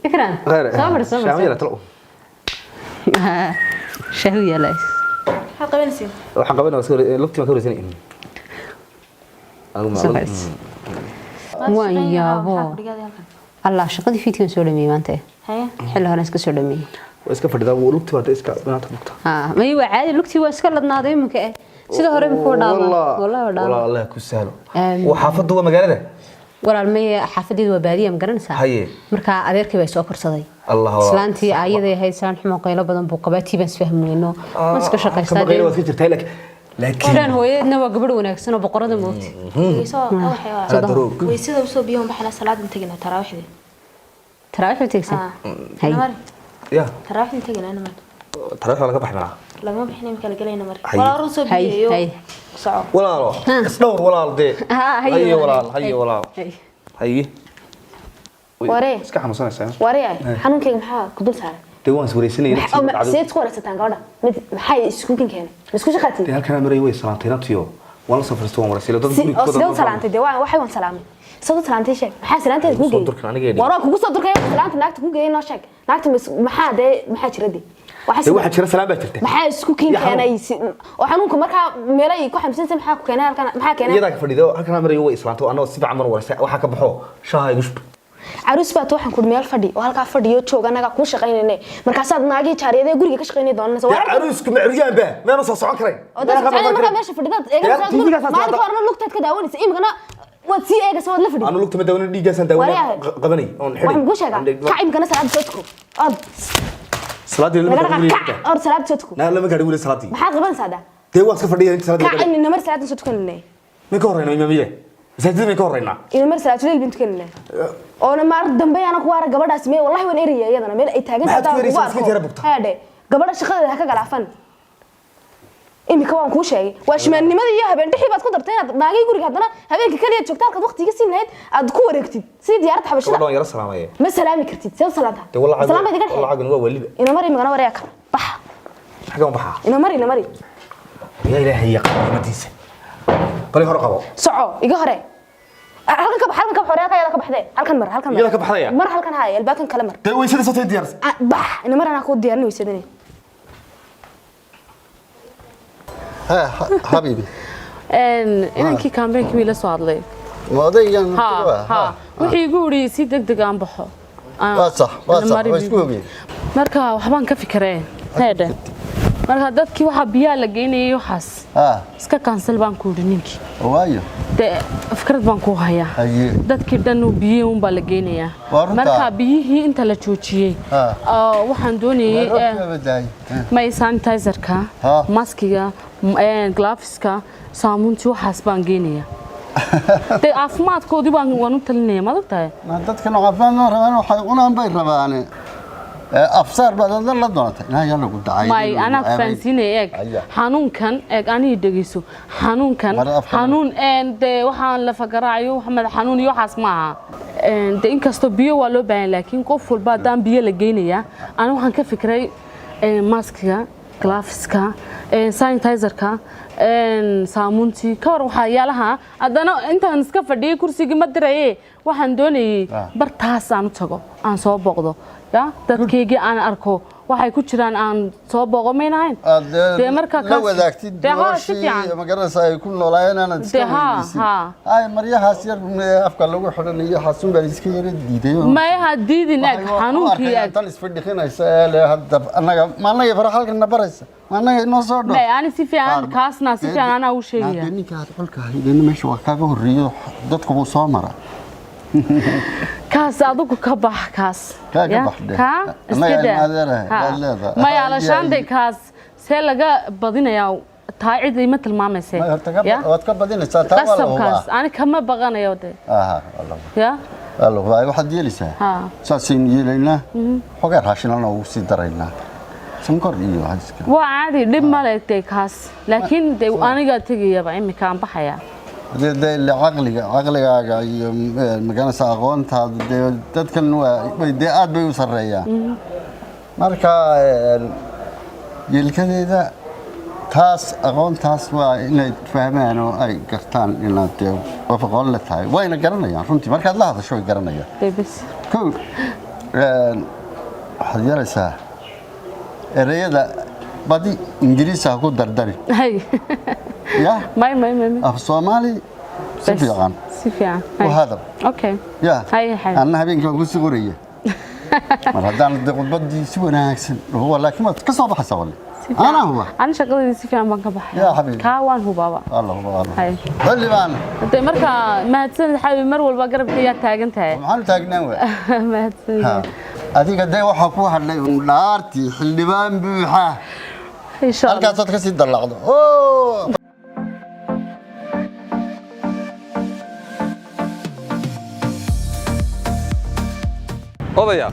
Ikraan. Khayr. Soo fadhi, soo Shaah ma fadhi. yara talo. Shaahu yaala. Maxaad qabanaysiin? Waxaan qabanaa lugtii baan ka wareysanay. Adigu Soo fadhis. Waan yaabo. Allah, shaqadii fiidkan soo dhameeyey maanta. Haye. Xilli hore iska soo dhameeyey. Waa iska fadhidaa, wuu lugtii baa iska maanta bugta. Ha, may waa caadi, lugtii waa iska ladnaaday iminka eh. Sida hore imika waa dhaama. Wallahi waa dhaama. Wallah, Allah ku sahlo. Aamin. Waa xaafaddu, waa magaalada. Walaal, may, xaafadeedu waa baadiya, ma garanaysaa? Haye. Marka adeerkii baa soo korsaday. Allah walaal. Islaantii ayaday ahayd islaan xumo, qaylo badan buu qabaa, tii baan isfahmi weyno. Ma iska shaqaystaa. Kama qaylo waad ka jirtaa, laakiin Ikraan hooyadeedna waa gabadh wanaagsan oo boqorada moogta. Weyso waxay waa. Ala daroog. Weysada usoo biyo baxna, salaadan tegina taraawiixdii. Taraawiix u tegsan. Hay. Mari. Ya. Taraawiixdii tegina ana mari. Taraafik laga baxay malaa. Lama bixin imika, la galayna mari. Haye. Walaal, usoo Hay, biyo. hay. Soco. Walaalo, isdhowr walaal dee. Ha, haye, haye walaal. Walaal, haye walaal. Hay. Haye. Waree. Iska xanuunsanaysaa. Waree, xanuunkayga maxaa ku dul saaray? Dee waan is wareysanayay. Sideed isku wareysataan gabadha? Mid maxay isku kin keenay? Ma isku shaqaatiin? Dee halkan maray way salaantay nabtiyo. Waan la soo fariistay, waan wareysay dad Si oo sidee u salaantay? Dee waa waxay waan salaamay. Sidee u salaantay? Sheeg. Maxaa salaanteeda kuu Soo geeyay? durkan aniga idhi. Waraa kugu soo durkaya salaanta naagta kuu geeyay, noo sheeg. Naagta maxaa dee, maxaa jira dee? Waxaa Dee waxaa jira, salaam baa jirta. Maxaa isku kin Ya xanuun. keenay oo xanuunka markaa meelay ku xanuunsanaysa, maxaa ku keenay halkan, maxaa keenay? Iyadaa ka fadhido halkan maray way islaantay, anagoo si fiican baan wareysay, waxaa ka baxo shaaha igu shub. Caruus baad, waxaan ku meel fadhi oo halkaa fadhiyo joog, annaga kuu shaqaynayne, markaasaad naagii jaariyadee guriga ka shaqaynay doonanaysa. Dee caruusku macruryaan baa meenu soo socon karayn. Oo dadka jecel markaa meesha fadhidaad eegaysaa, TV-gaas aad maalinka horena lugtaad ka daawanaysa, imikana waad sii eegaysa, waad la fadhida. Anu lugta ma daawanin, dhiiggaasaan daawanay. Waree. Qabanay oon xidhay. Waxaan kuu sheegaa, kac imikana salaada soo tuko ood Salaadii lama naga gaadhin dhaqa, weli. kac ood salaada soo tuko. Naa lama gaadhin weli salaadii. Maxaad qabanaysaa daa? Dee waan iska fadhiya inta salaadii Kac la gaadhin. in namar salaada soo tukanayna. May ka horreynaa imaamiye? Masaajidda may ka horreynaa? Inamar salaatuleyl baan tukanayna oona maar dambe ana ku waara gabadhaas mee, wallahi waan eraya iyadana meel ay taagan. Maxaad ku eraysaa? Iska jara bugta. Haadhe, gabadha shaqadeeda ha ka galaafan. Imika waan kuu sheegay, waa shimaannimadii iyo habeen dhixii baad ku dartay inaad naagay guriga haddana habeenka kaliya joogta, halkaad waqti iga siin lahayd aad ku wareegtid sidii diyaaradda xabashada. Gabadha waan yara salaamaya. Ma salaami kartid, see u salaantaa? Dee wallah. Salaam baad iga dhexeey. Wallahi waa waliba. Inamar imikana wareega ka bax. Xaggan u baxaa. Inamar, inamari. Yaa Ilaahay yaqaan bali hore qabo. Soco, iga hore. Halkan ka bax, halkan ka bax, hore halkan ka baxdee, halkan mar, halkan mar. Iyada ka baxdaya? Mar halkan haaya, albaabkan kale mar. Dee weysada soo diyaarsan. Ah, bax, inamar, anaa kuu diyaarin weysadane. ها حبيبي. Inankii kaambeenkii wii la soo hadlay. ما odaygan? Ha ha, wuxuu igu yidhi si deg deg aan baxo. Waa sax, waa sax, waa isku ogeen. Marka waxbaan ka fikiree heedhe, marka dadkii waxaa biyaha la geynayay waxaas iska cancel baan ku yidhi ninkii. Waayo? Dee fikrad baan ku hayaa. Haye. Dadkii dhan biyihii unbaa la geynayaa. Waa runtaa. Marka biyihii inta la joojiyey waxaan doonayay roobka badaay. May, sanitizerka, maskiga, gloveska, saabuuntii, waxaas baan geynayaa. Dee caafimaadkoodii baan waan u talinaya, ma og tahay? Ma dadkan caafimaad ma rabaan, waxay cunaan bay rabaan. Afsaar baad adna la doonatay inaa yaa lagu dacay. May, anaa ku fahansiinaya, eeg. Aya. Xanuunkan eeg, anihii dhegeyso, xanuunkan Mar afka. Xanuun dee waxaan la fagaraayo wax madax xanuun iyo waxaas maaha. Dee inkastoo biyo waa loo baahan, laakiin qof walba haddaan biyo la geynayaa, ani waxaan ka fikiray maskiga, gloveska, sanitizerka, saabuuntii ka hor, waxyaalaha haddana intaan iska fadhiyay kursigii ma diraye, waxaan doonayay bartaas aan u tago, aan soo booqdo ya dadkaygii, aan arko waxay ku jiraan, aan soo booqo, maynahayn? Aad Dee marka la kaas wadaagtid dee haa, si noloshii fiican. Ma garanaysaa ay ku noolaayeen inaad iska Dee haa, weydiisid. haa. Ay maryahaas yar ee afka lagu xidhanayo xasun baan iska yara diiday oo Mayaha diidin, eeg. Waxay u Xanuunkii arkayaan eeg. Tan isfidhiqinaysa ee le hadda annaga ma annaga fara halkan na baraysa, ma annaga inoo soo dho. May, ani si fiican kaasna si fiican anaa u sheegaya. Dee ninka aad xulka ahayd meesha waa kaaga horreeyo, dadku buu soo mara. Kaas adigu ka bax kaas. Kaa ka Ya, bax dheh. kaa Annaga iska daa. ilma adeerahay, Ha. baad leedahay. Maya, Ay, alashaande ay. kaas see laga badinayaa, taa cid ima tilmaamayse. May, horta Ya? waad ka badinaysaa, taa waa la Qasabkaas hubaa. ani kama baqanayo de. Aha, waa la hubaa. Ya. Waa la hubaa. Waxaad yeelaysaa, saasaynu yeelaynaa, xogaa raashinana ugu sii daraynaa, sonkor iyo iska. Waa caadi, dhib male dee kaas, laakiin de anigaa tegayaba imika, aan baxayaa. Dee ile caqligaaga iyo magaranaysa aqoontaadu dee dadkan waa way dee aad bay u sarreeyaan. Marka yeelkadeeda taas aqoontaas waa inay fahmaan oo ay gartaan inaad dee qof aqoon la tahay, wayna garanayaan runtii, markaad la hadasho way garanayaan. Dee bes. Kow. Waxaad yeelaysaa ereyada badi Ingiriis ha ku dardari. Hay. Ya. May may may may. Af Soomaali si Bas, fiican si fiican. u Hay. hadal. Okay. Ya. Hay hay. Anna habeenkii waan kusii qoraya mar haddaan de khudbaddii si wanaagsan huwa, laakiin waad ka soo baxaysaa walle. Si fiican. Anaa huba. Ani shaqadayda si fiican baan ka baxay. Yaa xabiibi. Kaa waan hubaaba. Allah huba Allah. Hay. Xildhibaan. Hadee marka mahadsanid xabiib, mar walba garabka yaa taagan tahay. Maxaan u taagnaan waa? Mahadsanid. Ha. Adiga dee waxaa ku hadlay un dhaartii xildhibaan buuxa. Insha Allah. Halkaasaad ka sii dallacdo. Oo. Odaya,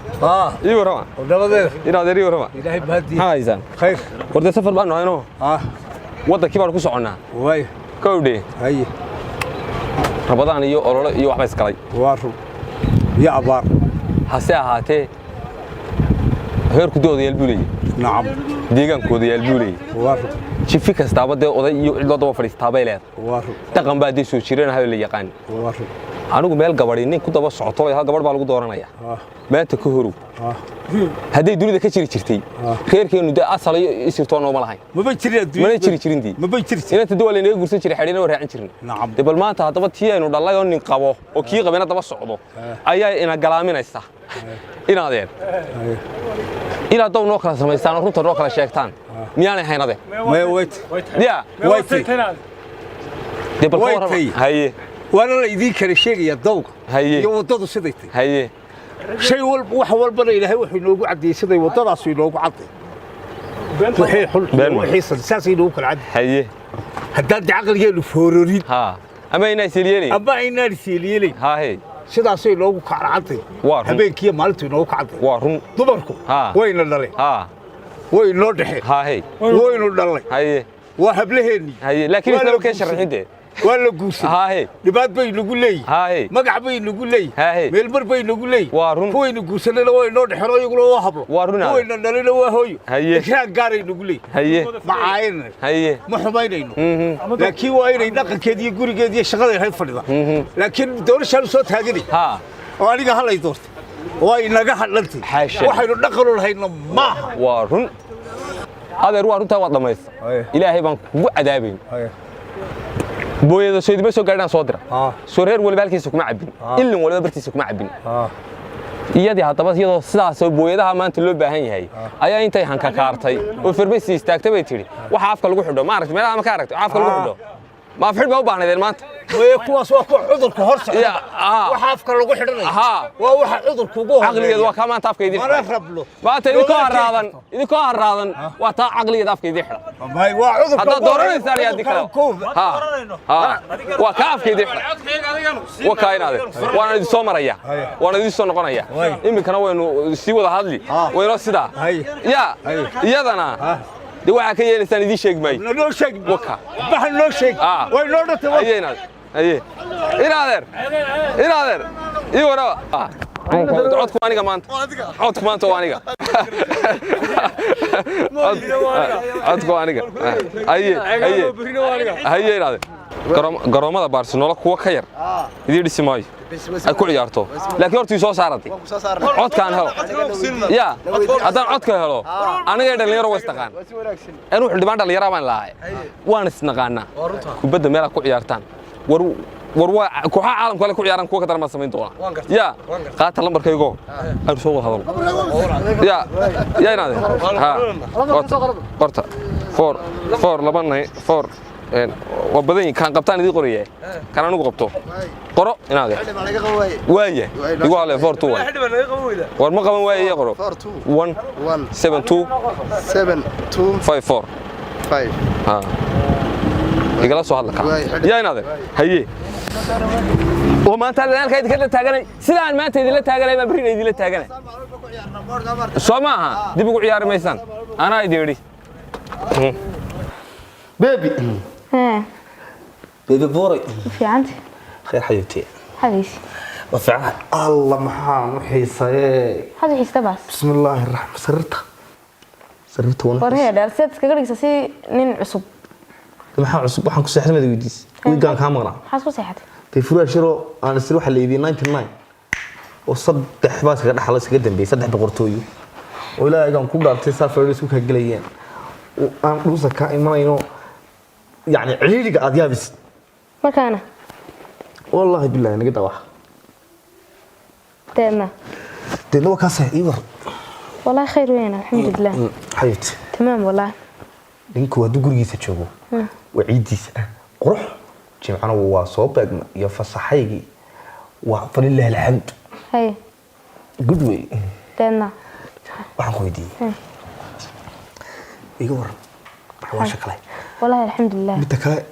ii warrama. Dabadeed. Inaad ii warrama. Ilaahay baadi. Maxaa haysaan? Khayr. War dee safar baanu hayno, waddankii baanu ku soconnaa. Waay. Kowdhe. Haye. Rabadaan iyo olole iyo waxba iskalay. Waa run iyo abaar. Hase ahaatee heerku dee odayaal buu leeyahy. Nacam. Deegaanku odayaal buu leeyahy. Waa run. Jifi kastaaba dee oday iyo cid loo daba fadhiistaabay leedahay. Waa run. Dhaqan baa dee soo jireen ahay oo la yaqaan. Waa run. Anigu meel gabadhi nin ku daba socoto hal gabadh baa lagu dooranaya maanta ka horow. Hadday dunida ka jiri jirtay, reerkeennu dee asal iyo isirtoo nooma lahayn. Maba jirin adduunya. Mana jiri jirin dii. Maba jiri jirin. Inanta dee waa laynaga guursan jiray, xidhiina waa raacin jirnay. Nacam. Dee bal maanta haddaba tii aynu dhallay oo nin qabo oo kii qabena daba socdo ayaa ina galaaminaysa inaadeen inaad dow noo kala samaystaan oo runta noo kala sheegtaan, miyaanay hayn adeer? Maya, wayt. Ya. Waytay. Dee bal ka Way warrama. tay. Haye. Waana la idiin kala sheegayaa dawga. Haye. Iyo waddadu siday tahay. Haye. Shay walba, wax walbana Ilaahay wuxuu inoogu caddeeyey siday waddadaasu inoogu cadday, wixii xun iyo Been waay. wixii san saasay inoogu kala cadday. Haye. Haddaan de caqligeenu foororin ha ama inaa isyeelyeelayn ama aynaan isyeelyeelayn, hahe sidaasay inoogu kala cadday. Waa run. Habeenkiiyo maalintu inoogu kacday. Waa run. Dumarku Ha. wayna dhaleen, ha way inoo dhexeen, hahe waynu dhallay. Haye. Waa hablaheennii. Haye, laakiin Waa la isna kee guursaday. sharaxin dee. Waa la guursaday. Hahe. Dhibaat bay nagu leeyihin. Hahe. Magac bay nagu leeyihin. Hahe. Meelmar bay nagu leeyihin. Waa run. Kuwaynu guursanayna waa inoo dhexeen oo iyaguna waa hablo. Waa run aade. Kuwayna dhalina waa hooyo. Haye. Ikraan gaaray nagu leeyihin. Haye. Ma caayinayno. Haye. Ma xumaynayno, laakiin waa inay dhaqankeed iyo gurigeed iyo shaqada ahayd fadhida. Laakiin doorashaan soo taaganay ha oo aniga halay doortay waa inaga hadhantay. Xaasha. Waxaynu dhaqan u lahayna maaha. Waa run adeer, waa runtaa, waad dhammaysta. Haye. Ilaahay baan kugu cadaabayn. Haye. Booyada soydima soo gaadhaan soo dira. Ah. Soo reer waliba halkiisa kuma cabbin, ilin waliba bartiisa kuma cabbin. Ah. Iyadii haddaba iyadoo sidaas oo booyadaha maanta loo baahan yahay ayaa intay hankakaartay oo farmasi istaagtay bay tidhi waxa afka lagu xidho ma aragti meelaha ma ka aragtay waxa afka lagu xidho ma af xidh baa u baahnaydeen maanta. Waye, kuwaas waa kuwa cudurka hor socda. Ya, ah. Waxa afka lagu xidhanaya Ahaa. waa waxa cudurka ugu horeeya. Caqligeedu waa kaa maanta afka idin Mana xidhay. rabno. Maanta idinkoo Looma keeni haraadan, karto. idinkoo haraadan waa taa caqligeeda afka idin xidha. May, waa cudurka Haddaad ugu horeeya. dooranaysaan iyo haddii kale. Cudurka koow. Ha ha, waa kaa afka idin xidha, waa kaa inaade waana idin soo maraya, Haya. waana idin soo noqonaya. Way. Iminkana waynu sii wada hadli waynoo sidaa. Haya. Ya. Haya. Iyadana dee waxaa ka yeelaysaan idiin sheegi maayo. Noo sheeg. Waka. Baxa noo sheeg. Ah. Way noo dhatay. Haye inaad haye inaadeer inaadeer ii waraba. Codku waa aniga maanta, codku maanta waa aniga, codku waa aniga. Haye haye haye inaadeer. Garoomada Barcelona kuwa ka yar idiin dhisi maayo ay ku ciyaarto, laakiin horta ii soo saaratay codkaan helo. Ya haddaan codka helo aniga dhalinyaro way istaqaan, anuu xildhibaan dhalinyara baan lahay, waan isnaqaanaa kubadda meelaad ku ciyaartaan. War war, waa kooxaha caalamka ale ku ciyaaran, kuwa ka daran baan samayn doonaa. Ya qaata lambarkaygo, aynu soo wada hadalno. Ya ya inaade ha qorta qorta 4 4 2 9 4 waa badan yihiin, kaan qabtaan idii qoraya, kan anigu qabto qoro inaade waaya igu hale 4 2 1. War ma qaban waaye, iyo qoro 1 7 2 5 4. Ha igala soo hadla kaa. Yaa inaade haye oo maanta halkaa idinka taaganay, sidaan maanta idinla taaganay baan berrina idinla taaganay, soo ma aha? Dib ugu ciyaari maysaan, anaa idin idhi. Baby. Hee. Baby boray. Fiicanta. Khayr xayuti. Xagaysi. Ma fiican alla, maxaan u xiisayee. Maxaad u xiista baas? Bismi illaahi raxmaan, sariirta sariirta wana. War hee dheer, sidaad iskaga dhigsa si nin cusub. Maxaa cusub? Waxaan ku seexday mada weydiis, wiigaan kaa maqnaa. Maxaad ku seexatay? Dee furaashiro aan isir waxa la iibiyey 99. Oo saddex baa iskaga dhaxlo, iskaga dambeeyey saddex boqortooyo oo ilaahay ku dhaartay, saa feero isku kaa gelayeen oo aan dhuusa ka imanayno, yacni ciriiriga aad yaabisid. Markaana? Wallaahi billahi, naga daa wax. Deedna? Deedna waa kaasa, ii war. Wallahi khayr weyn, alxamdulilah. Xabiibti. Tamaam wallahi. Ninku hadduu gurigiisa joogo waa ciiddiisa qurux, jimcana waa soo beegma iyo fasaxaygii, waa falilaahi alxamd. Hay. Good way. Deedna? Waxaan ku weydiiyey, iga waran xawaasha kale? Wallahi alxamdulilah. Midda kale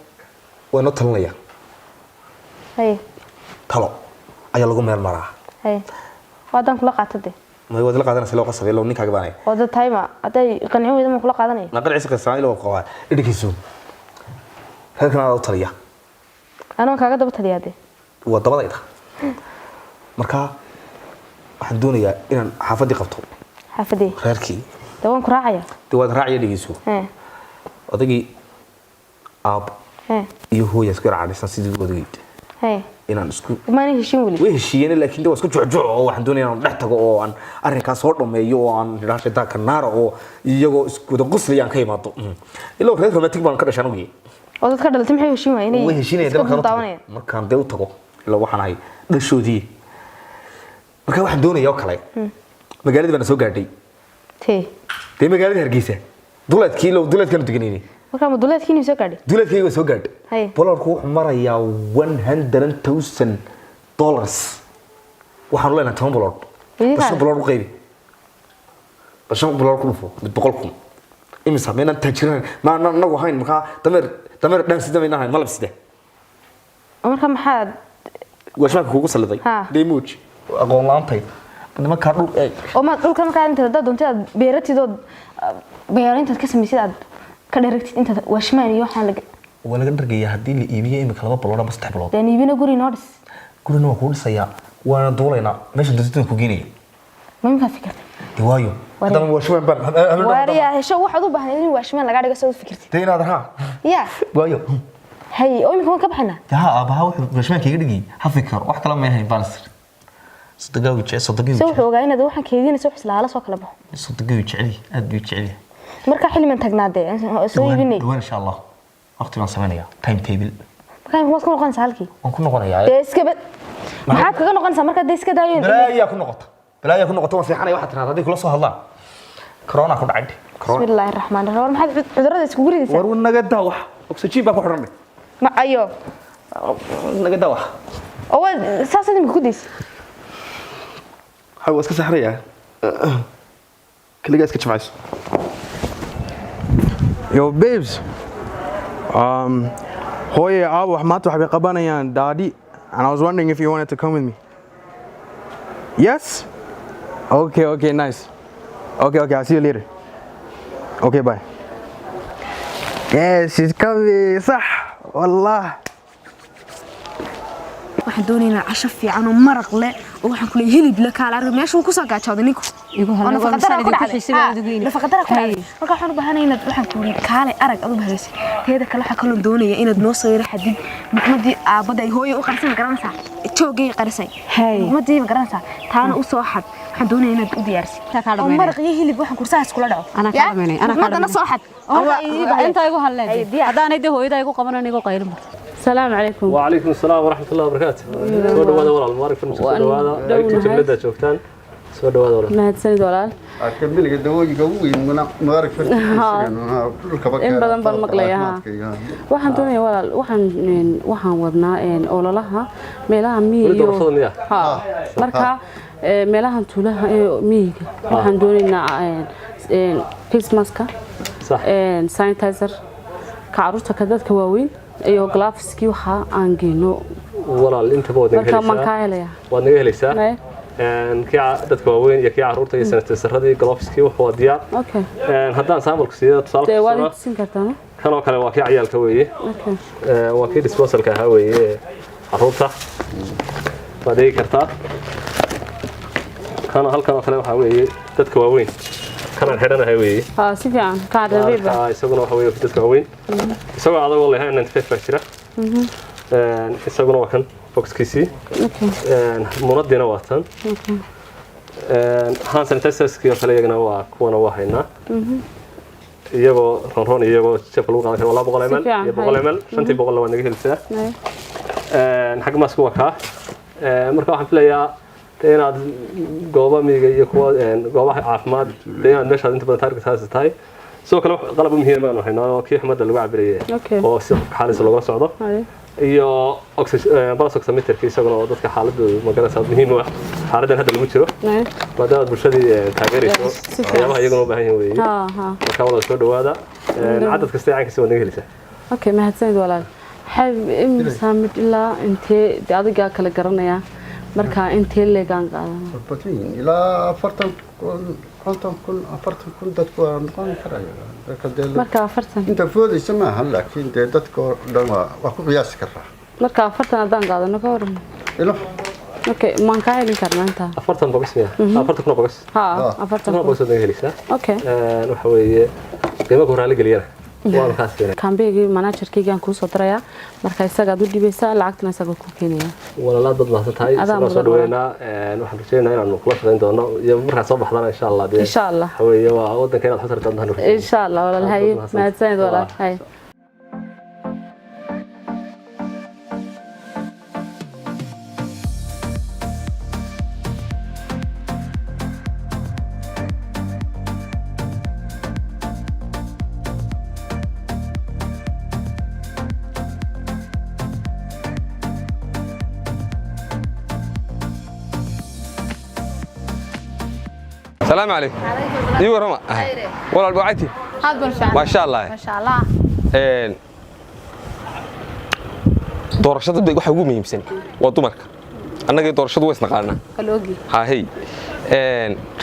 waa noo talinaya. Hay. Talo ayaa lagu meel maraa. Hay, waa haddaan kula qaato de. Ma waad la qaadanaysa? Loo qasabay low ninkaaga baanay. Oo dad tahayma hadday qancin weyda ma kula qaadanaya? Ma qancisa qasabay loo qabaa dhidhikiisu, reerkan adaa u taliya. Anoo kaaga daba taliyaa de. Waa dabadayda. Marka waxaan doonayaa inaan xaafaddii qabto. Xaafadii? Reerkii. De waan ku raacaya. Dee waad raacaya, dhegeyso. Hee. Odaygii aab Hee. iyo hooya isku yar cadhaysan sidii odageyd Hee. inaan isku Maana heshiin weli? Way heshiiyeen, laakiin de waa isku jucjuc, oo waxaan doonaya inaan dhex tago oo aan arrinkaas soo dhameeyo oo aan idhaa shaydaanka naara, oo iyagoo isku wada qoslaya aan ka imaado. Ilaa reer romantic baan ka dhashay anugii. Oo dad ka dhalatay maxay heshiin waayeen inay Way heshiinayaan iska markaan u tago. daawanayaan? Markaan dee u tago, ilaa waxaan ahay dhashoodii. Marka waxaan doonayaa oo kale, magaaladii baana soo gaadhay. Tee? Dee magaaladii Hargeysa, duleedkii, ilo duleedkaanu deganayni. Markaa ma duleedkiini soo gaadhay? Duleedkayga waa soo gaadhay. Hay. Bolarku wuxuu marayaa $100,000. Waxaanu leenahay 10 bolor. Idinkaa? Bal shan bolor u qaybi, bal shan bolor ku dhufo mid 100,000, imisa? Maynaan taajiraan, maanaan anagu ahayn. Markaa dameer dameer dhaan sida maynaan ahayn, malab sida. Oo markaa maxaad Waashmaanka kugu saliday. Ha. Deemuuj aqoon la-aantayda nimankaa dhul eeg. Oo maad dhulka markaa intaad haddaad doontid aad beeratid ood beero intaad ka samaysid aad ka dheragtid intaad waashmaan iyo waxaan laga Waa laga dhargayaa haddii la iibiyo imika laba bilood ama 3 bilood. Dee iibina, guri noo dhis. Gurina waa kuu dhisayaa, waana duulaynaa, meesha doontidaan ku geenaya. Ma iminkaad fikirtay? Dee waayo, haddana waashmaan baan Waariyaa hesho, waxaad u baahnayd in waashmaan lagaa dhigo soo fikirtid. Dee inaad raa. Ya. Waayo. Hay, oo iminka waan ka baxaynaa. Dee ha, aabaha wuxuu waashmaanka iga dhigayay ha fikir, wax kale ma ahayn baanisir. Sodogaagu jecel, sodogaagu. Se wuxuu ogaa inaad waxaan keydinaysa wax islaala soo kala baxo. Sodogaagu jecel, aad buu jecel yahay. Markaa xilli man tagnaa dee soo iibinay? Dhawaan insha Allah, waqti baan samaynayaa time table. Markaa imika waad ku noqonaysaa halkii? Waan ku noqonayaa. Dee iska bad, maxaad kaga noqonaysaa markaa? Dee iska daayo. Balaayaa ku noqota, balaayaa ku noqota. Waan seexanaya. Waxaad tiraahdaa hadday kula soo hadlaan, corona ku dhacay, corona. Bismillaahi raxmaani raxiim. War maxaad cudurrada iskugu ridaysaa? War naga daa wax, oxygen baa ku xidhan. Ma ayo. Naga daa wax. Oo waad saasaad imika ku daysay? Waxaa waa iska seexanayaa, kaligaa iska jimcayso. Yo, babes. Hooyo, aabo, maanta waxbay qabanayaan daadi, and I was wondering if you wanted to come with me. Yes? Okay, nice. Okay, I'll see you later. Okay, bye. Yes, she's coming. Sax. Wallah. Waxaan doonaynaa casho fiican oo maraq leh, oo waxaan kule hilib leh, kaala arag meesha uu kusoo gaajooday ninku. Igu oo hal nafaqa daraa ku dhacday. xiisay baa adigu. Nafaqa daraa ku dhacday. Marka waxaan u baahanahay inaad, waxaan ku yidhi, kaale arag aad u bahaysid. Teeda kale waxaa kaloo doonaya inaad noo soo yaro xadid luqmadii aabada ay hooyo u qarisay, ma garanaysaa? Joogay qarisay. Hay. Luqmadii, ma garanaysaa? Taana u soo xad. Waxaan doonaya inaad u diyaarisid Taa kaa oo dhamaynaya. maraq iyo hilib, waxaan kursahaas kula dhaco. Anaa kaa Ya? dhamaynaya, anaa kaa Luqmadana dhamaynaya. soo xad oo halkaa ii bahaya. Intaa igu halleed. Hay, diyaar. Haddaanay dee hooyada igu qabanan, igu qaylin. السلام عليكم. وعليكم السلام ورحمة الله وبركاته. Soo dhawaada walaal, Mubaarak Farmasi soo dhawaada. Qaybta jumlada joogtaan. Soo dhawaada walaal. Mahadsanid walaal. Kambaniga dawooyinka ugu weyn Mubaarak Farmasi. In badan baan maqlayaa. Waxaan doonayaa walaal, waxaan wadnaa ololaha meelaha miyiga Weli doorashada miyaa? Ha. Marka meelahan tuulaha ee miyiga waxaan doonaynaa face maska, Sax. Sanitizer ka caruurta, ka dadka waaweyn iyo gloveski waxa aan geyno. Walaal, intaba waad naga Marka maan helaysaa. kaa helayaa? Waad naga helaysaa. Maye? Kii dadka waaweyn iyo kii caruurta iyo sanitizeradii, gloveski wuxuu waa diyaar. Okay. Haddaan sample siiyo tusaale Dee waad ku i tusin kartaa no? kan oo kale waa kii ciyaalka weeye. Okay. Waa kii disposalka ahaa weeye ee caruurta. Waad eegi kartaa. Kan halkan oo kale waxaa weeye dadka waaweyn. Kanaan xidhanahay weeye. Ha, si fiican kaa rabiiba. Marka isaguna waxa weeye dadka waaweyn. Isagoo adagoo lehay 95 baa jira. Isaguna waa kan Boxkiisii. Munadiina waa tan. Hand sanitizerskii oo kale iyagana waa kuwana waa haynaa, iyagoo ronron, iyagoo jeebka lagu qaadan karo, waa 200 ml iyo 100 ml. 500-na waa naga helisaa. Xagga maasku waa kaa. Marka waxaan filayaa dee inaad gooba miyiga iyo kuwa goobaha caafimaad dee inaad meeshaad inta badan targetkaasi tahay. Sidoo kale wax qalab muhiim baanu haynaa oo kii xumadda lagu cabirayay oo si qofka xaalis looga socdo, iyo pulse oximeterka isaguna, oo dadka xaaladoodu magaranaysaa muhiim u ah xaaladdan hadda lagu jiro, maadaama aad bulshadii taageerayso waxyaabaha iyaguna u baahan yihiin weeye. Marka walaal soo dhawaada, cadad kasta caynkiisa waad naga helaysaa. Okay, mahadsanid walaal. Xayb imisa mid ilaa intee dee adigaa kala garanaya, marka intee leegaan qaadana? Badweyn ilaa 40,000, 50,000, 40,000 dadku waa noqon karaya. Dadka dee Marka 40 inta foodaysa maaha, laakiin dee dadka oo dhan waa ku qiyaasi karaa. Marka 40 haddaan qaadano ka waran? Ilo. Okay, maan kaa helin karnaa intaa? 40 box miya? 40,000 box. Ha, 40 kun box waad naga helaysaa. Waxa weeye qiimo ku raali geliyana waanu kaa siinay. Kambeygii managerkaygaan kuu soo dirayaa, marka isagaad u dhibaysaa lacagtana, isagaa kuu keenaya. Walaalaad baad mahadsan tahay. Adaa Isagaa soo mudan. dhaweynaa. Waxaan rajeynayaa inaanu kula shaqayn doono iyo markaad soo baxdana, insha Allah dee. Insha Allah. Waxa weeye waa wadanka inaad xusar doontaan. Insha Allah walaal. Aad Haye. baad mahadsan. Mahadsanid walaal, haye. السلام عليكم. ايوه رما والله البعتي. ما شاء الله. ما شاء الله. Doorashada waxa ugu muhiimsan waa dumarka. Annaga doorashadu way isnaqaanaa. Kaloogi. Ha hey,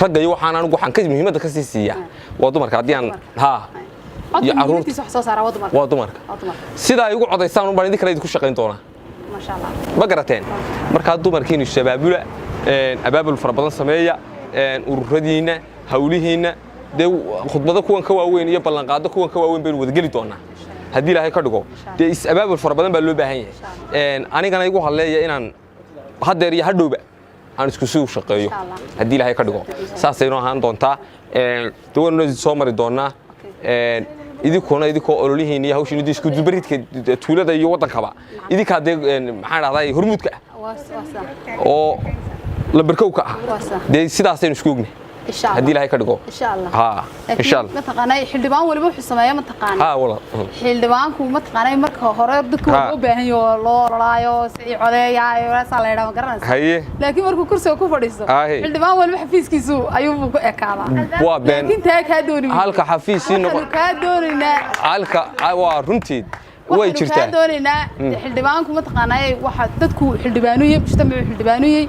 ragga iyo waxaan anigu waxaan ka muhiimadda ka sii siiyaa waa dumarka, haddii aan ha iyo codka caruurta. muhiimadiisa wax soo saara waa dumarka. Waa dumarka. Waa dumarka. Sidaa ay ugu codaysaan un baan idin kale idinku shaqayn doonaa. ما شاء الله. Ma garateen? Markaa dumarkiinu shabaabula abaabul fara badan sameeya, ururadiinna, hawlihiinna, dee khudbado kuwan ka waaweyn iyo ballanqaado kuwan ka waaweyn baynu wadageli doonaa haddii Ilaahay ka dhigo. Dee is abaabul fara badan baa loo baahan yahay. Anigana igu hadleeya inaan haddeer iyo hadhowba aan isku sii u shaqeeyo haddii Ilaahay ka dhigo. Saasaynu ahaan doontaa. Dee waynu soo mari doonaa, idinkuna idinkoo ololihiin iyo hawshiin isku dubaridka tuulada iyo waddankaba idinkaa dee maxaan dhahdaa hormuudka ah oo lambarkowka ah. Dee sidaasaynu isku ognahay haddii Ilaahay ka dhigo. إن شاء الله. Ha, insha Allah. Mataqaanaa xildhibaan waliba wuxuu sameeyaa mataqaanaa? Ha walaal. Xildhibaanku mataqaanaa marka hore dadka waa u baahan yahay oo loo ololaayo si codeeyaayo saasaa la yidhaha, ma garanaysaa? Haye. Laakiin markuu kursiga ku fadhiisto, Ahe. xildhibaan waliba xafiiskiisu ayuu ku ekaadaa. Waa been. Laakiin taa kaa dooni mayno. Halka xafiisii noqon Waxaanu kaa doonaynaa halka waa runteed way waxaanu jirtaa. kaa doonaynaa xildhibaanku mataqaanaa waxa dadku xildhibaanuyey, mujtamacu xildhibaanuyey.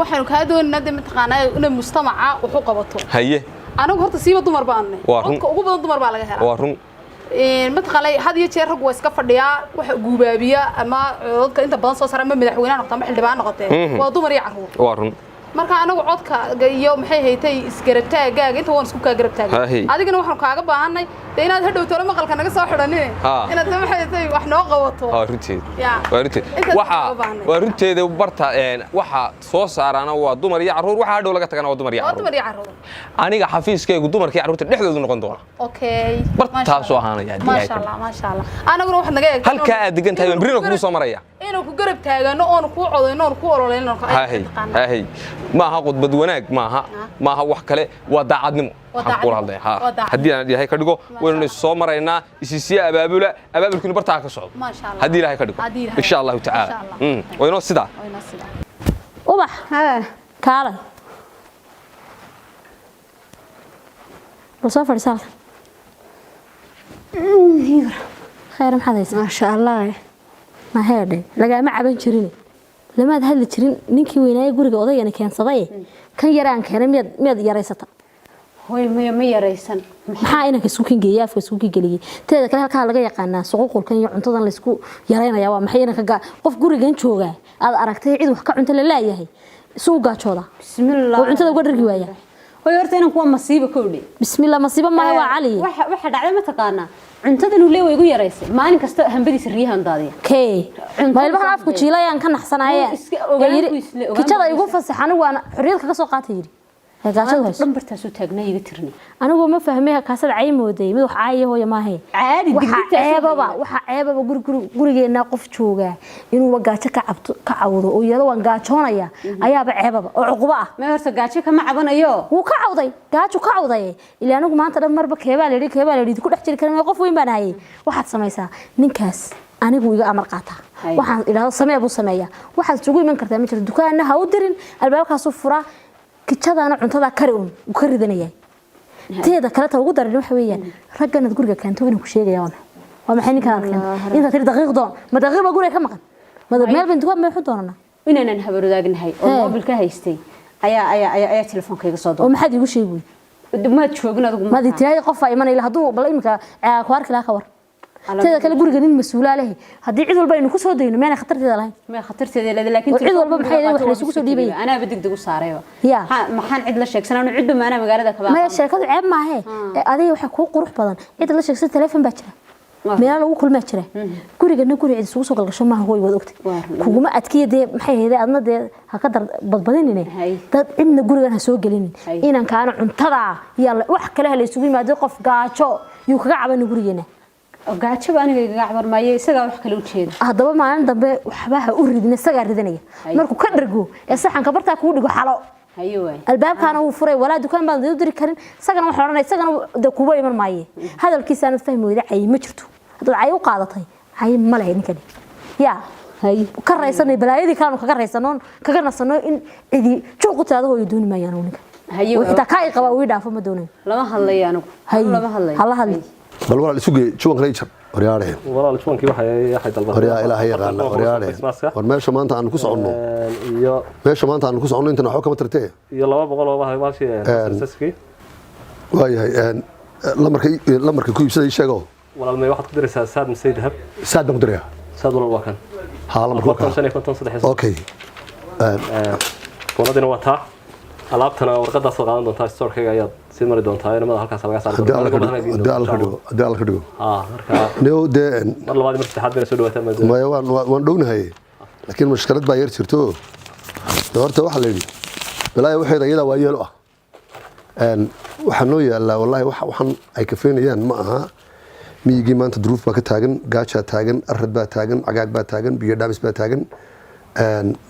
Waxaanu kaa doonaynaa de mataqaanaa inay mujtamaca wax u qabato. Haye. Anagu horta siiba dumar baanu nahay. Waa run. Codka ugu badan dumar baa laga helaa. Waa run. Mataqaanaa had iyo jeer rag waa iska fadhiyaa, waxa guubaabiya ama codadka inta badan soo saara ama madaxweynaha noqota ama xildhibaan noqotee waa dumar iyo carruur. Waa run. Marka anagu codka iyo maxay haytay isgarabtaagaaga inta waan isku kaa garab taagay. Hahi. Adigana waxaanu kaaga baahanay dee inaad hadhow tolo maqalka naga soo xidhanine, inaad de maxay haytay wax noo qabato. Waa runteed. Ya. Waa runteed. Intaas waxa uga baahnay. Waa runteeda barta. Waxa soo saarana waa dumar iyo carruur, waxa hadhow laga tagana waa dumar iyo Waa carruur. dumar iyo carruur. Aniga xafiiskaygu dumarka iyo carruurta dhexdoodu noqon doona. Okay. Bartaasuu ahaanaya haddii Ilaahay Maasha ka dhigo. Allah, maasha Allah. Anaguna waxaad naga eegtaa Halkaa aad degan tahay baan berrina kugu soo maraya. Inuu ku garab taagano oonu kuu codayno oonu kuu ololeyno. Hahay hahay, maaha khudbad wanaag, maaha wax kale, waa daacadnimo. Waa Waxaan kula daacadnimo. hadlaya ha. Waa daacadnimo. Haddii aan Ilaahay ka dhigo waynu is soo maraynaa. Isisiya abaabula, abaabulkiinu bartaa ka socdo Maasha Allah. haddii Ilaahay ka dhigo. Haddii Ilaahay Insha Allahu ka dhigo. tacaala. Insha Allah. Waynoo sidaa. Waynoo sidaa. Ubax, kaalay, bal soo fadhiisa halkan. Khayr, maxaad haysaa? Maasha Allah. Ma heedhe, lagaama caban jirin, lamaad hadli jirin. Ninkii weynaaye guriga odaygani keensaday, kan yaraan keenay, miyaad yaraysata? Hooy, maya, ma yaraysan. Maxaa inanka isku kingeeyey, afka isku kingeliyey? Teeda kale, halkaa laga yaqaanaa suququlkan iyo cuntadan laysku yaraynaya waa maxay? Inanka qof gurigan joogaa aad aragtay cid wax ka cunta la laayahay, isu gaajooda Bismillah. oo cuntada uga dhargi waaya. Hooyo, horta inaan kuwa masiibo ka odhe. Bismillah, masiibo maaha, waa Cali. Waxa dhacday ma taqaanaa? Cuntadan uu leeyahay igu yaraysay, maalin kasta hambadiisa riyahan daadiya. Kee? Ma ilmahan afku jiilayaan ka naxsanaaye? Iska ogaan ku isle ogaan. Kijada igu fasax, anigu waana xorriyad kaga soo qaatay, yidhi gaajadu hayso. Dhambartaasuu taagnaa iga tirnay. Anigu ma fahmay, kaasada cay mooday mid wax caaya hooyo maahe. Caadi. Waxa ceebaba, waxa ceebaba guri guri gurigeena qof jooga inuuba gaajo ka cabto, ka cawdo oo iyada waan gaajoonaya ayaaba ceebaba oo cuquba ah. Ma horta gaajo kama cabanayo. Wuu ka cawday, gaajo ka cawday. Ilaa anigu maanta dhan marba keebaa la yidhi, keebaa la yidhi, ku dhex jiri karin, qof weyn baan hayay. Waxaad samaysaa, ninkaas anigu iga amar qaataa, waxaan idhaahdo samee buu sameeyaa. Waxaad isugu iman kartaa ma jirto. Dukaanna ha u dirin, albaabkaasu furaa, kijadaana cuntada kari uun uu ka ridanayay. Teeda kale ta ugu daran waxa weeyaan ragganaad guriga keento inuu ku sheegaya waa maxay? Waa maxay ninkan aad keento? Intaad tiri daqiiq doon, ma daqiiq baa guriga ka maqan? Ma meel baan dukaan ma wuxuu doonanaa? Inaanan habar wadaagnahay oo moobilka haystay ayaa telefoonka iga soo oo doonay. Maxaad iigu sheegi wey? Maad joogin adigu. Maad tiraahdo qof aa imanaya hadduu bal imika ku arki lahaa, ka war. Teeda kale guriga nin mas-uulaa leh, haddii cid walba aynu ku soo dayno, miyaan khatarteeda lahayn? Ma khatarteeda leedahay, laakiin oo cid walba maxay wax la isugu soo dhiibaya? Anaaba degdeg u saarayba. Ya. Maxaan cid la sheegsanaa? Cidba maanaa magaalada kaba. Maya, sheekadu ceeb maahe. Adiga waxaa kuu qurux badan cid la sheegsan. Telefoon baa jira, meelo lagu kulmaa jira. Gurigana guri cid isugu soo galgasho maaha hooy, waad ogtay. Kuguma adkiya dee, maxay ahayd adna dee ha ka dar badbadinine, dad cidna gurigan ha soo gelinin. Inankaana cuntada yaa wax kale ha la isugu yimaado, qof gaajo yuu kaga cabana gurigeena. Gaajaba aniga igaga cabar maayo, isagaa wax kale u jeeda. Haddaba maalin dambe waxba ha u ridin, isagaa ridanaya markuu ka dhargo ee saxanka bartaa kugu dhigo xalo. Haye waay. Albaabkaana wuu furay, walaa dukaan baan u diri karin. Isagana waxaan odhanaya, isagana de kuba iman maaye. Hadalkiisa aanad fahmi weyda, cay ma jirto. Haddaad cay u qaadatay, cay ma lehe ninkani. Yaa ka raysanay balaayadii kalenu kaga raysanoon kaga nasano in cidi juuq u tiraado hooyo dooni maayaan ninkan. Haye. Xitaa kaa i qabaa uu ii dhaafo ma doonayo. Lama hadlayo anigu. Haye. Lama hadlayo. Hala hadli. Bal walaal isu gee juwanka jar, horyaare. Walaal, juwankii waxay dalbatay Horyaa, Ilaahay yaqaana, horyaare. War meesha maanta aanu ku soconno, iyo meesha maanta aanu ku soconno intan waxba kama tartee. Iyo 200 oo bahalkii saskii. Waayahay, lambarka ku iibsada ii sheego. Walaal, may waxaad ku diraysaa Saad mise Dahab? Saad baan ku dirayaa. Saad walaal, waa kan. Haa, lambarka waa 45 kaa. iyo 53 iyo. Okay. Boonadina waa taa, alaabtana warqadaas oo qaadan doontaa, storekayga ayaad sii mari doontaa, inamada halkaas laga saari. Haddii Alla ka dhigo, haddii Alla ka dhigo, haddii Alla ka dhigo. Haa, marka Neo dee. Mar labaad iyo mar saddexaad bayna soo dhawaataa maadaama. Maya, waan dhownahay, laakiin mushkilad baa yar jirto. De horta waxaa la yidhi balaaya waxeeda iyadaa waa yeelo ah. Waxaa noo yaallaa wallahi waxaan ay kafeenayaan ma aha. Miyigii maanta duruuf baa ka taagan, gaajaa taagan, arad baa taagan, cagaag baa taagan, biyo dhaamis baa taagan.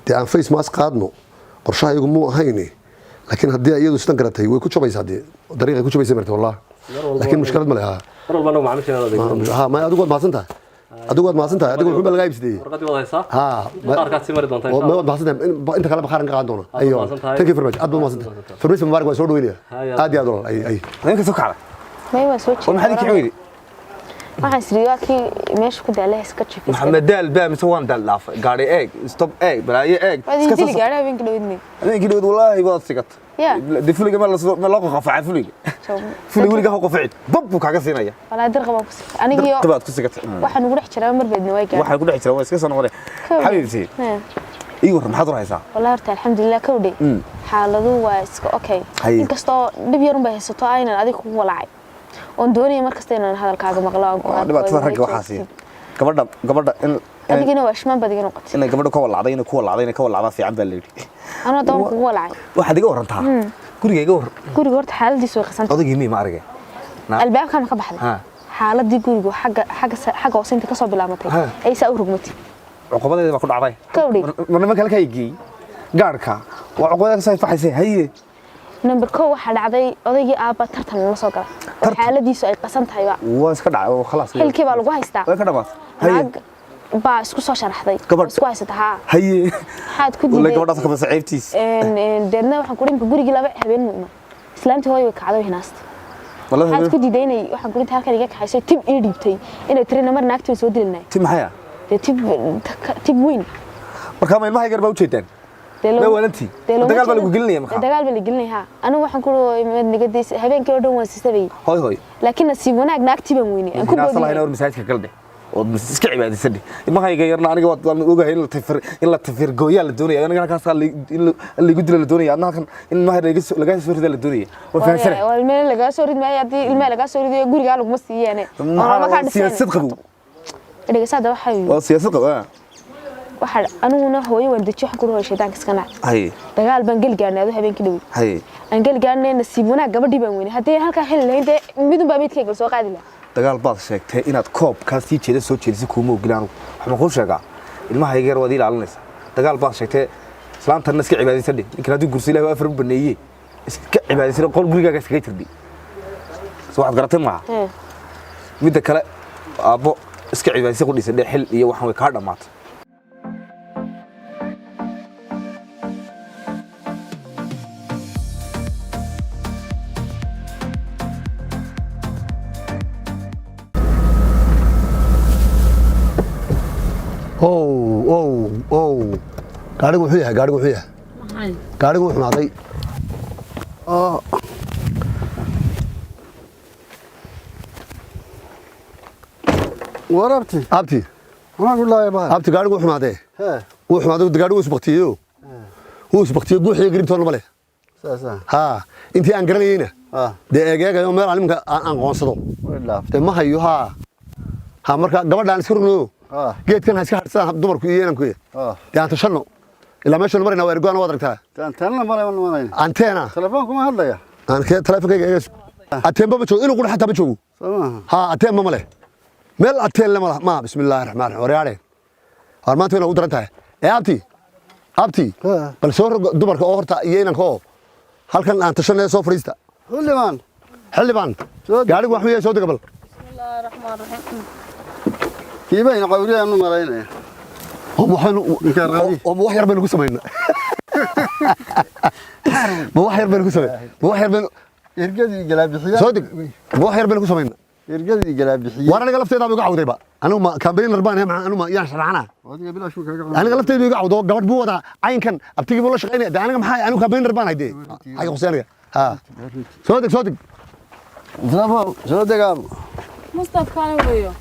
Dee aan face mask qaadno qorshaha iyagu muu ahayne, laakiin haddii iyadu sidan garatay way ku jabaysaa, dee dariiqay ku jabaysa marta wallah, laakiin mushkilad ma leha. Mar walba anagu macaamiisha inaad adeegto. Ha, maya, adigu waad mahadsan tahay, adigu waad mahadsan tahay, adigu wuxuun baa lagaa iibsadayey. Warqadii waad haysaa. Ha. Qaarkaad sii mari doontaa insha Ma Allah. waad mahadsan tahay, inta kale bakaaran ka qaadan doona. Aad Ayo. mahadsan tahay. Thank you very much, aad baad mahadsan tahay. Farmasi Mubaarak waan soo dhaweynaya. Haya. Aad iyo aad walaal, ay ay. Ninka soo kacday. May, waa soo War, maxaad kicin weyday? Waxaan isiri waa kii meesha ku daalay, iska jiifay. Maxamed daal baa mise waan daal dhaafay? Gaari eeg, stop eeg, balaayo eeg. Waad Iska idili soo gaadhay habeenkii dhaweydnay. Habeenkii dhaweyd wallaahi waad sigat. Ya. De fuliga ma la soo ma loo qofacay fuliga? Fuliga weliga ha qofacin, bab buu kaaga siinaya. Walaa dirqa baan ku sigtay anigiyo. Dirqa baad ku sigatay. Waxaan ugu dhex jiraa mar beedna way gaadhay. Waxaa ku dhex jira waa iska soo noqonay. Xabiibti, ii warran, maxaad war haysaa? Walaa horta alxamdulilah, kowdhe, xaaladu waa iska okay. Haye. Inkastoo dhib yarun bay haysato aynan adiga kugu walaacay oon doonaya mar kasta inaan hadalkaaga maqlo aan ku Waa arko, dhibaatada inaad ragga waxaas iyo gabadha in adigina waa ishmaan baad iga noqotay. Inay gabadha ka walacday, inay ku walacday, inay ka walacdaa fiican baa la yidhi. Anoo doon kugu walaacay. Waxaad iga warantaa guriga, iga waran. Guriga horta xaaladiisu way qasantay. Odaygii mii ma aragay? Albaabkana ka baxday. Ha. Xaaladii gurigu xagga hoose inta kasoo bilaabatay Ha. ay saa u rugmatay. Cuqubadeeda baa ku dhacday. Kowdhi. Mar nimanka halkaa geeyey gaarhka waa cuqubada kasoo faxaysay. Haye. Number 1, waxaa dhacday odaygii aabba tartan lala soo galay oo xaaladiisu ay qasan tahayba. Waa iska dhacay oo khalaas. Xilkii baa lagu haystaa. Way ka dhamaatay. Haye. Naag baa isku soo sharaxday. Gabadh. Isku haysata, haa. Haye. Maxaad ku Wallahi diiday? gabadhaas kama saciibtiis. Deedna waxaan ku dhimka gurigii laba habeen mu iman. Islaantii hooyo way kacday, way hinaastay. Wallahi. Maxaad ku diiday inay waxaan ku dhinta halkan iga kaxaysay, tib ii dhiibtay inay tirina mar naagtii way soo dilinay. Ti maxay ah? Dee tib weyn. Marka ma ilmaha yar baa u jeedaan? Dee Ma waalantii? Dee looma Dagaal baa lagu jeedo. gelinaya markaa? Dee dagaal baa la gelinaya, haa. Anigu waxaan ku mad nagadiis habeenkii oo dhan waan sisabayay. Hoy hoy. Laakiin nasiib wanaag naagtii baan weynay aan ku Hinaasa lahayna boodinay. war masaajidka gal dheh. Oo iska cibaadaysan ilmahayga yarna aniga waan ogahay in la tafir gooyaa la doonaya, aniga halkaas in laigu dilo la doonaya, adna halkan in ilmaha laga soo ridaa la doonaya. Waan fahansanahay. Waa ilmaha lagaa soo rid maayo. Haddii ilmaha lagaa soo ridayo, gurigaa laguma siiyeene. Maxaa siyaasad qabow? Dhegeysaada, waxay Waa siyaasad qabow ah. Waxa aniguna hooyo waan dejiyo, waxaan ku hooyo shaydaanka iska nac. Dagaal baan geli gaarnay adoo habeenkii dhow aan geli gaarnay. Nasiib wanaag gabadhii baan weynay. Haddii halkaa xili lahayn, dee midun baa midkayga soo qaadi lahaa. Dagaal baad sheegtay inaad koobkaa sii jeeda soo jeedisay, kuuma ogin. Anigu waxaan kuu sheegaa, ilmahayga yar waad ilaalinaysaa. Dagaal baad sheegtay, islaantanna iska cibaadaysan dheh. Ninkan haddii gursi Ilahi waa afar u baneeyey, iska cibaadaysan, qol gurigaaga iskaga jirdhi. So waxaad garatay maaha. Midda kale, aabbo iska cibaadaysan qudhiisa dheh, xil iyo waxaan way kaa dhammaatay. Ow, ow, ow, gaadhigu wuxuu yahay, gaadhigu wuxuu yahay, gaadhigu wuu xumaaday. War abti. Abti. Waxaan ku laayay baa. Abti, gaadhigu wuu xumaadee, wuu xumaaday gaadhigu, wuu isbaktiyeyo, wuu isbaktiyey, guuxiyo garibtoona ma leh. Saasa. Haa, intii aan garanayeyna dee eegeegayo meel aan iminka aan aqoonsado dee ma hayo. Haa ha, marka gabadhaan iska rugno, geedkan ha iska hadhsadaan dumarku iyo inanku, dee aan tashanno ilaa meeshaan marayna waa ergoana, waad aragtaa. Anteena male ma marayna. Anteena. Telefoonku ma hadlaya. Aan kee teleefonkayga eegays, ateenba ma joogo, inuu qudha xataa ma joogo. Ha, ateenba ma leh, meel ateen le ma laha ma. Bismillaahi raxmaan raxiim. Waryaadheen, waar maanta way noogu daran tahay. Ee abti, abti, bal soo rog dumarka oo horta iyo inanka oo halkan aan tashanaya soo fadhiista. Xildhibaan. Xildhibaan, gaadhigu wax miyaa? Soo dega bal. Kiibayna qawriyaan u malaynaya. Ma wax yar baynu ku samaynaa? Ma wax yar baynu ku samayn? Ma wax yar baynu Ergadii galaabixiya. Soo deg. Ma wax yar baynu ku samaynaa? Ergadii galaabixiya. Waar aniga lafteeda iga cawdayba. Anigu ma campaigner baan ahay? Maxaa anigu ma yaan sharaxanaa? Adiga bilaash uu kaga. Aniga lafteedu iga cawdo, gabadh buu wadaa, caynkan abtigii buu la shaqaynaya. De aniga maxaa, anigu campaigner baan ahay dee, xaga khusay aniga. Ha, soo deg, soo deg. Soo degaam. Mustaf kaale weeyo.